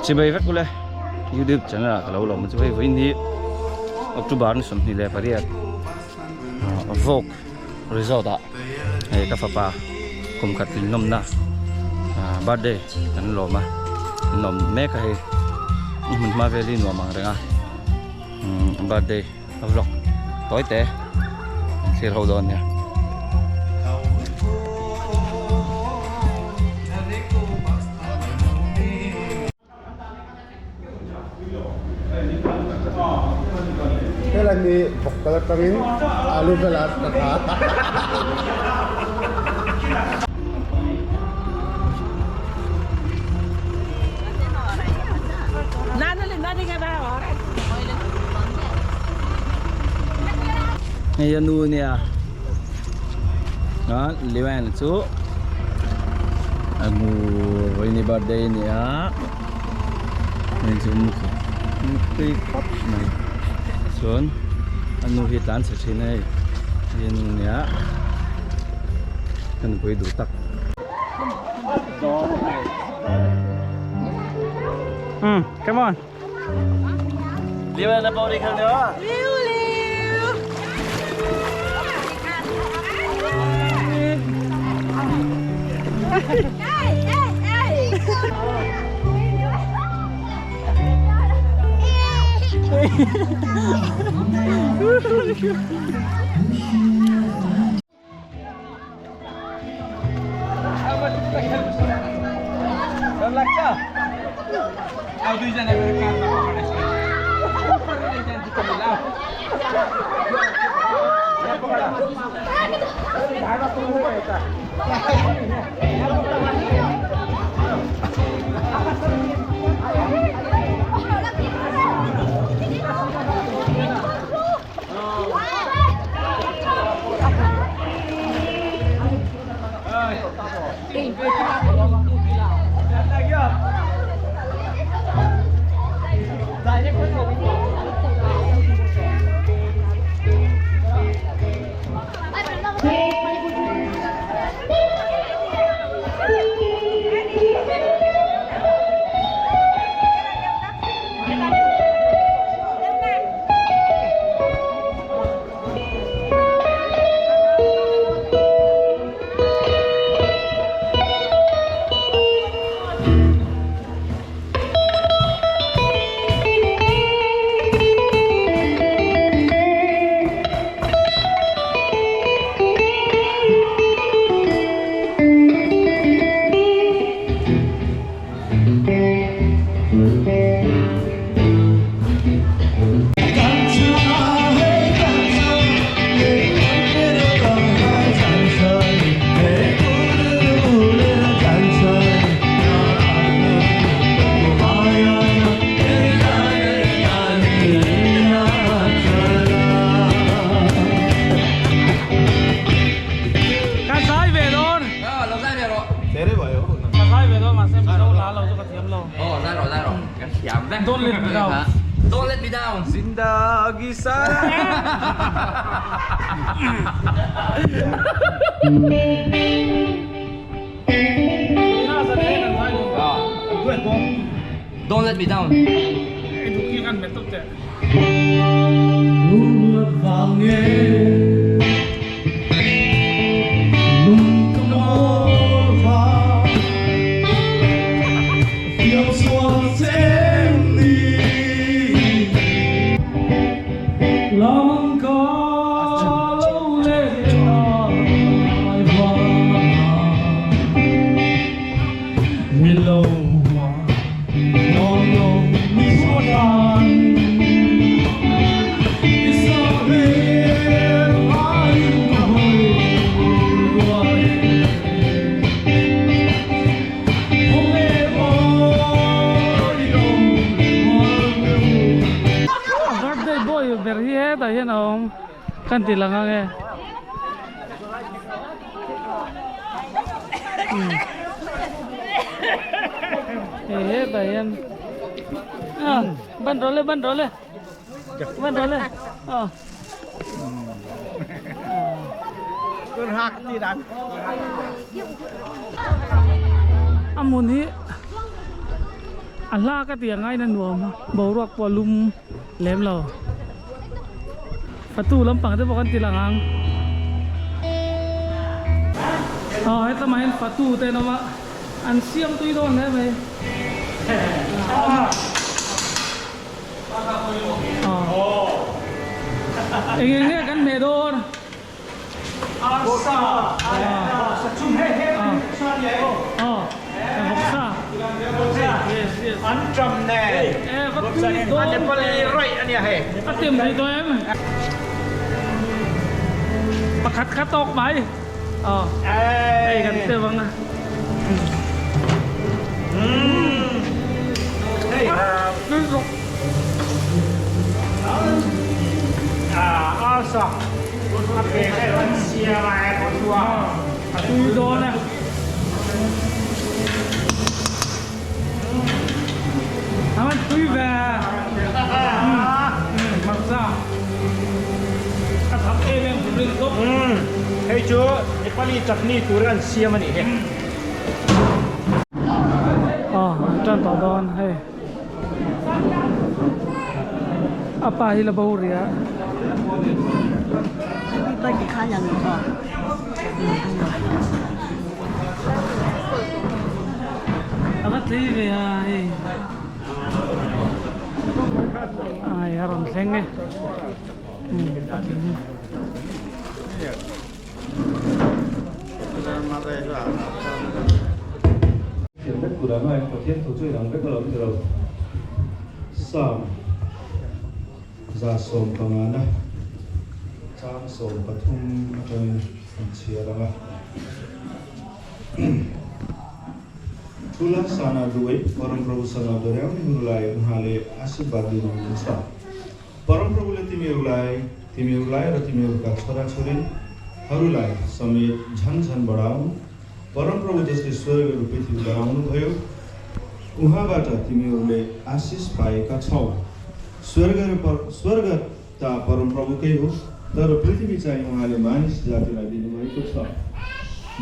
chỉ bây vắt cule YouTube channel là lâu lâu mình chỉ bây với ní October nó sum ní lệ phải đi Vogue resort à hay các papa cùng khát tin nom na birthday anh lo mà nom mấy cái mình mà về đi nuôi mang ra birthday vlog tối té sẽ hậu đón nha. Thế là đi bọc cái tangin alu velat kata. Ngayon noon niya, liwan so, ini birthday niya, ngayon so mukha pops na, so hitan sa sini, yan niya, kan ko idutak. Come on. Liwan na pa ulit ka niya. Don't let me down. Zindagi sana. Don't let me down. Yan om kanti lang ang bayan bandrole Kurhak tidak. amuni Allah ka tiang ngay nan nuam bawrak walum lem lo Fatu lampang te bukan tilangang oh ito main fatu te nama ansiam tu itu ne me oh ini kan medor asa sachum he sa ye oh boksa yes Antram ne. fatu do Ane pali right ania he. atim di to em pakat katok mai oh ai kan te bang na Hey. Asa. Oke, kan siapa yang tua? tu do na aman tu ba maksa athap em bring top Hey Jo, Nepali chutney turan siapa ni he? oh tan to don hey apa hila bauria Bagi kaya nito. akat live ya hey ay aram senge Hiện đất của đám này có thiên thủ chơi đóng cách là bây giờ Sam Ra sôm bằng án Trang sôm bát thung Trên phần chia đăng á Tula sana duwe Param Prabhu sana doream Hurulai unhale asibad dinam sa Param Prabhu le Timurulai ra Timurka chora chorin Harulai समेत झन झन बढाउनु परमप्रभु जसले स्वर्ग र पृथ्वी बनाउनु भयो उहाँबाट तिमीहरूले आशिष पाएका छौ स्वर्ग त परमप्रभुकै हो तर पृथ्वी चाहिँ उहाँले मानिस जातिलाई दिनुभएको छ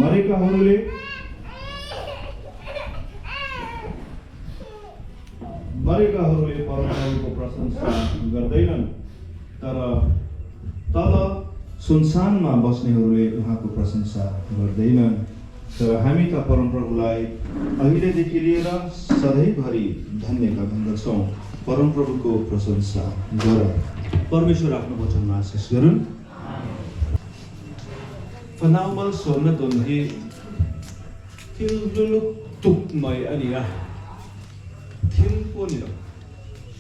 मरेकाहरूले परमप्रभुको प्रशंसा गर्दैनन् तर तल सुनसानमा बस्नेहरूले उहाँको प्रशंसा गर्दैनन् तर हामी त परमप्रभुलाई अहिलेदेखि लिएर सधैँभरि धन्यवाद भन्दछौँ परमप्रभुको प्रशंसा गर परमेश्वर आफ्नो वचनमा आशिष गरून् फनाउमल सोर्न दोन्ही थिलुलुक तुकमय अनिरा थिल पोनिर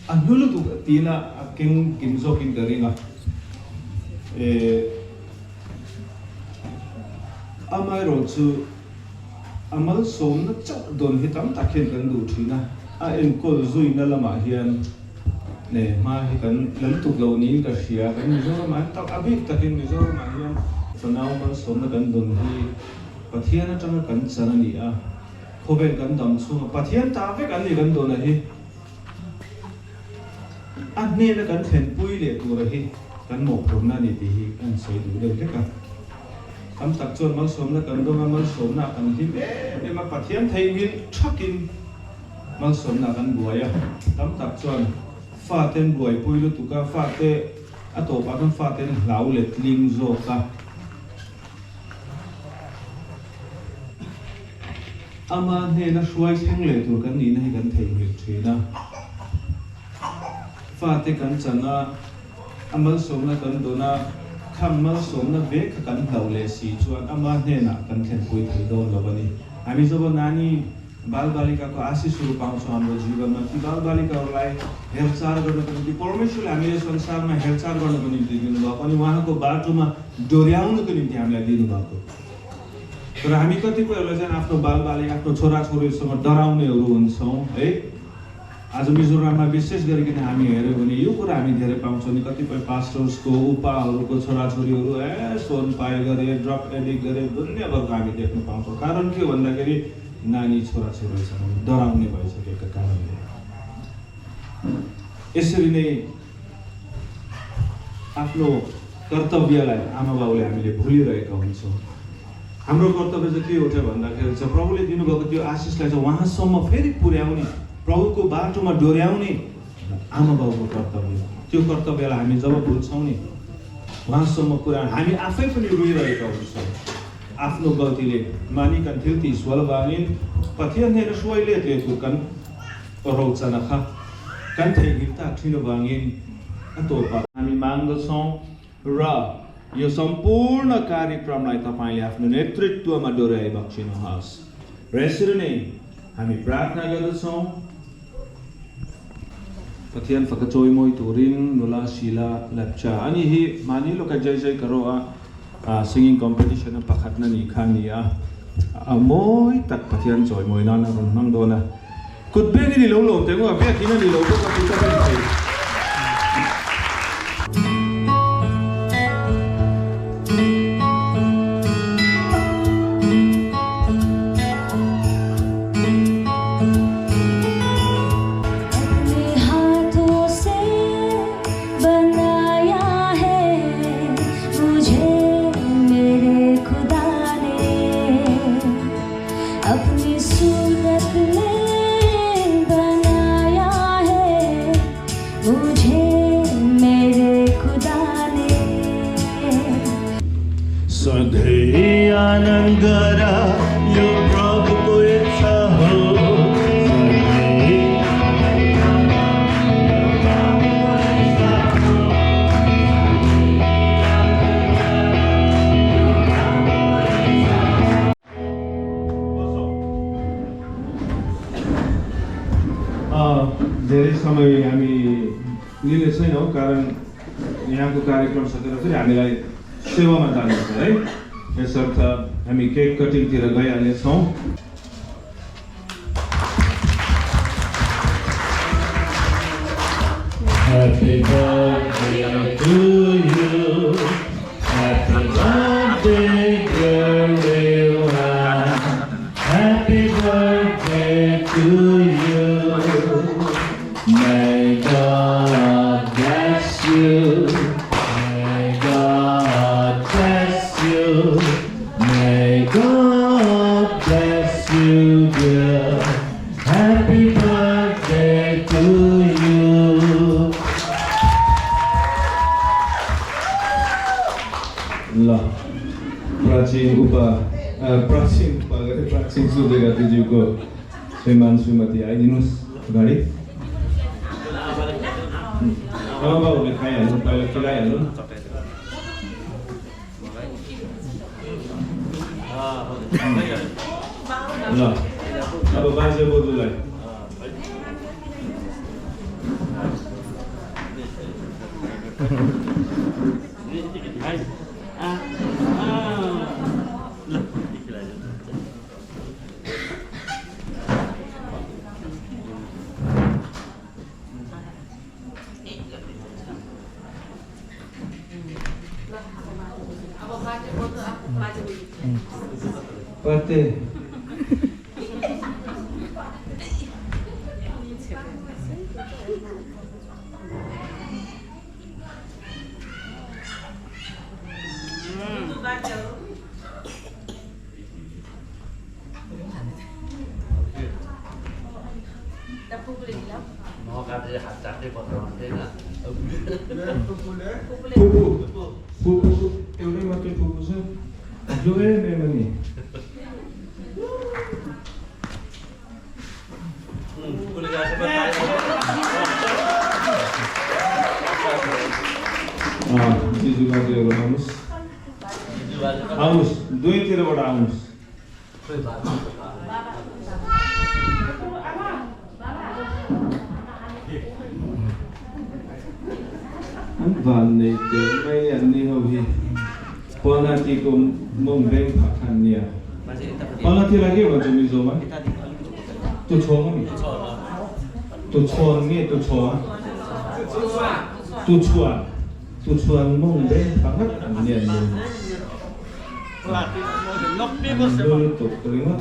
अनुलु तुक तिना किङ किमजो किङ गरिना amai ro chu amal som na chak don hitam takhen kan du thina a en kol zui na lama hian ne ma hi kan lam tuk lo ni ka hria kan zo ma tak abi takin mi zo ma hian sanau mal som na kan don hi pathian atang kan chana ni a khoben kan dam chu pathian ta ve kan ni kan don hi anne na kan khen pui le tu ra hi kan mok thom na ni ti hi kan sei du le le ka kam tak chon mal som na kan do mal som na kan him e ma pathian thei mil thakin mal som na kan buaya kam tak chon fa ten buai pui lu tu ka fa te ato pa kan fa ten lau le tling zo ka ama ne na shuai theng le tu kan ni na hi kan thei mil thina fa te kan changa amal som na kan do na khamal som na ve kan hlau le si chuan ama hne na kan thlen pui thei do lawani हामी जब नानी बालबालिकाको आशिषहरू पाउँछौँ हाम्रो जीवनमा ती बालबालिकाहरूलाई हेरचाह गर्नको निम्ति परमेश्वरले हामीले संसारमा हेरचाह गर्नको निम्ति दिनुभएको अनि उहाँको बाटोमा डोर्याउनको निम्ति हामीलाई दिनुभएको तर हामी कतिपयहरूलाई चाहिँ आफ्नो बालबालिका आफ्नो छोराछोरीसँग डराउनेहरू हुन्छौँ है आज मिजोराममा विशेष गरिकन हामी हेऱ्यौँ भने यो कुरा हामी धेरै पाउँछौँ नि कतिपय पास्टर्सको उपाहरूको छोराछोरीहरू सोन पाए गरे ड्रग एडिक्ट गरे दुनियाँभरको हामी देख्न पाउँछौँ कारण के भन्दाखेरि नानी छोराछोरीसँग डराउने भइसकेका कारणले यसरी नै आफ्नो कर्तव्यलाई आमा बाउले हामीले भुलिरहेका हुन्छौँ हाम्रो कर्तव्य चाहिँ के हो त भन्दाखेरि चाहिँ प्रभुले दिनुभएको त्यो आशिषलाई चाहिँ उहाँसम्म फेरि पुर्याउने प्रभुको बाटोमा डोर्याउने आमा बाउको कर्तव्य त्यो कर्तव्यलाई हामी जब भुल्छौँ नि उहाँसम्म कुरा हामी आफै पनि रोइरहेका हुन्छौँ आफ्नो गल्तीले मानिकन थिल्ती स्वलबानिन पथियन सुवैले त्यो kan रौचनखा kan थेगिता ठिनो बाङिन अतोपा हामी माग्दछौँ र यो सम्पूर्ण कार्यक्रमलाई तपाईले आफ्नो नेतृत्वमा डोर्याइ बक्सिनुहोस् र यसरी नै हामी प्रार्थना गर्दछौँ पथियन फकचोइ मोइ तुरिन नुला शिला लप्चा अनि हि मानिलो का जय जय करो singing competition pakhatna ni khania moi tak pathian choi moi na nang dona kutbeng ni lo te ngo be kina ni lo ko ka puta be धेरै समय हामी लिने छैनौँ कारण यहाँको कार्यक्रम सकेर फेरि हामीलाई सेवामा जानुपर्छ है यसर्थ हामी cake कटिङतिर गइहाल्नेछौँ Happy birthday to you Happy birthday dear Lewan Happy birthday to you May God bless you May God bless you May God bless you dear Happy birthday to you ल प्राचीन सुदेगातीज्यूको श्रीमान श्रीमती आइदिनुहोस् अगाडि बाबुले खाइहाल्नु पहिला खिलाइहाल्नु ल अब बाजे बोजूलाई Birthday. Pupu, एउटै मात्रै पुपु छ जो मेमनी जिजु बाजेहरू आउनुहोस् दुईतिरबाट आउनुहोस् भन्ने त्यही अन्य हो भि पनातीको मम्बेङ फाखान्या पनातीलाई के भन्छ मिजोमा त्यो छोमा नि त्यो छोन्गे त्यो छोआ त्यो छोan मम्बेङ फाखान्या Dulu tuh, terima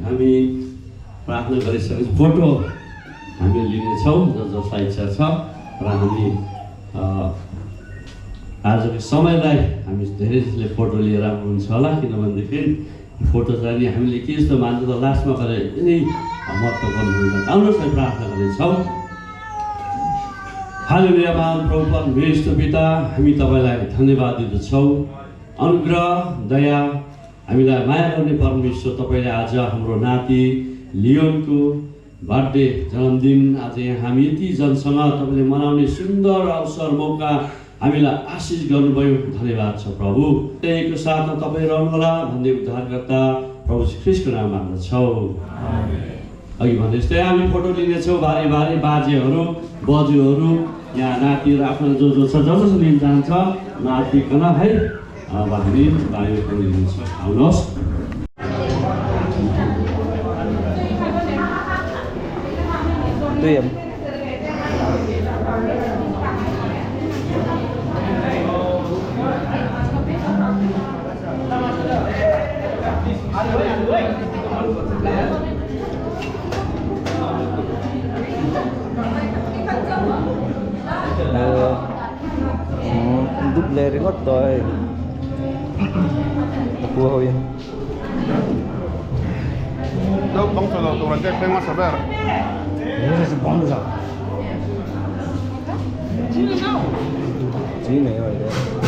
हामी प्रार्थना गरिसकेपछि फोटो हामी लिनेछौँ जसलाई इच्छा छ र हामी आजको समयलाई हामी धेरै जसले फोटो लिएर आउनुहुन्छ होला किनभनेदेखि फोटो चाहिँ नि हामीले के जस्तो मान्छ त लास्टमा गएर यति महत्त्वपूर्ण हुन्छ आउनुहोस् हामी प्रार्थना गर्नेछौँ हालेलुया महान प्रभु परमेश्वर पिता हामी तपाईँलाई धन्यवाद दिँदछौँ अनुग्रह दया हामीलाई माया गर्ने परमेश्वर तपाईँले आज हाम्रो नाति लियोनको बर्थडे जन्मदिन आज यहाँ हामी यति जनसँग तपाईँले मनाउने सुन्दर अवसर मौका हामीलाई आशिष गर्नुभयो धन्यवाद छ प्रभु त्यहीको साथमा तपाईँ रहनुहोला भन्ने उद्धारकर्ता प्रभु ख्रीष्टको नाम माग्दछौँ अघि भने जस्तै हामी फोटो लिनेछौँ बारे बारे बाजेहरू बजुहरू यहाँ नातिहरू आफ्नो जो छ जस लिन जान्छ नातिकन है भन्ने बारे फोटो लिनेछ आउनुहोस् Double record rồi. Cua thôi. Đâu bóng cho nó tụi nó phải mất sao vậy? Nó sẽ bóng được. Chỉ này rồi đấy.